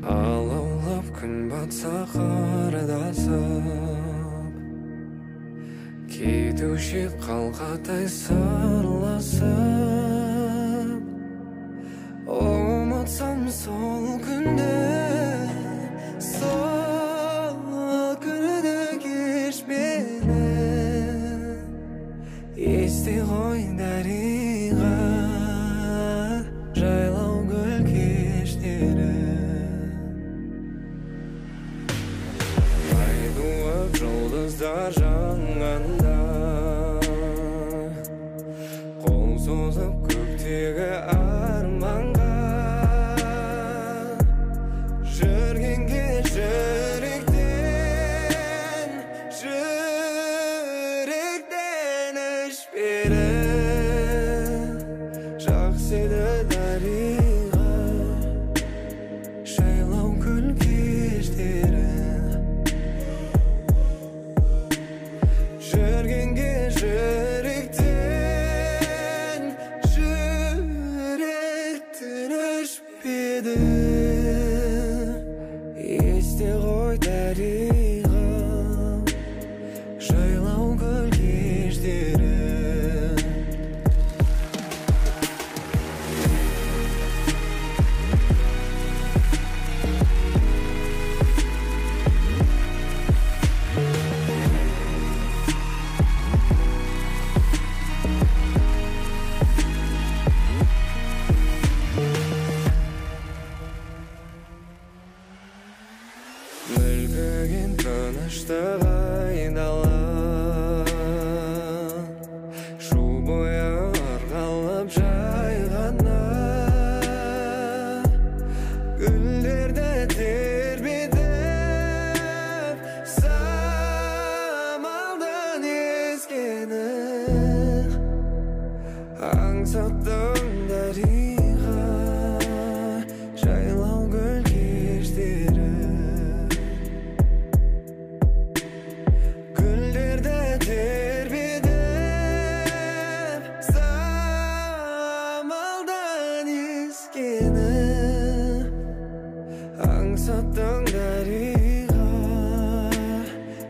Алаулап күн батса қырдасып, кетуші қалқатай сырласып. Ұмытсам сол күнді, сол күнді кеш мені. Есте ғой Дариға, жайлау гүл кештері. Ай туып жұлдыздар жанғанда, қол созып көктегі арманға, жүргенге жүректен, жүректен өшпеді. Жақсы еді Дариға, жайлау гүл кештері. Жүргенге жүректен, жүректен өшпеді. Есте ғой Дариға, жайлау гүл кештері. Мүлгіген тыныштық айдала, шу бойы ырғалып жай ғана. Гүлдерді тербетіп, самалдан ескені. Аңсаттың Дариға, жайлау гүл кештері. Гүлдерді тербетіп, самалдан ескені. Аңсаттың Дариға,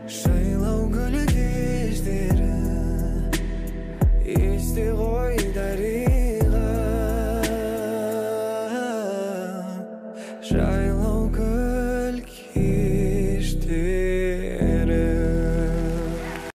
жайлау гүл кештері. Есте ғой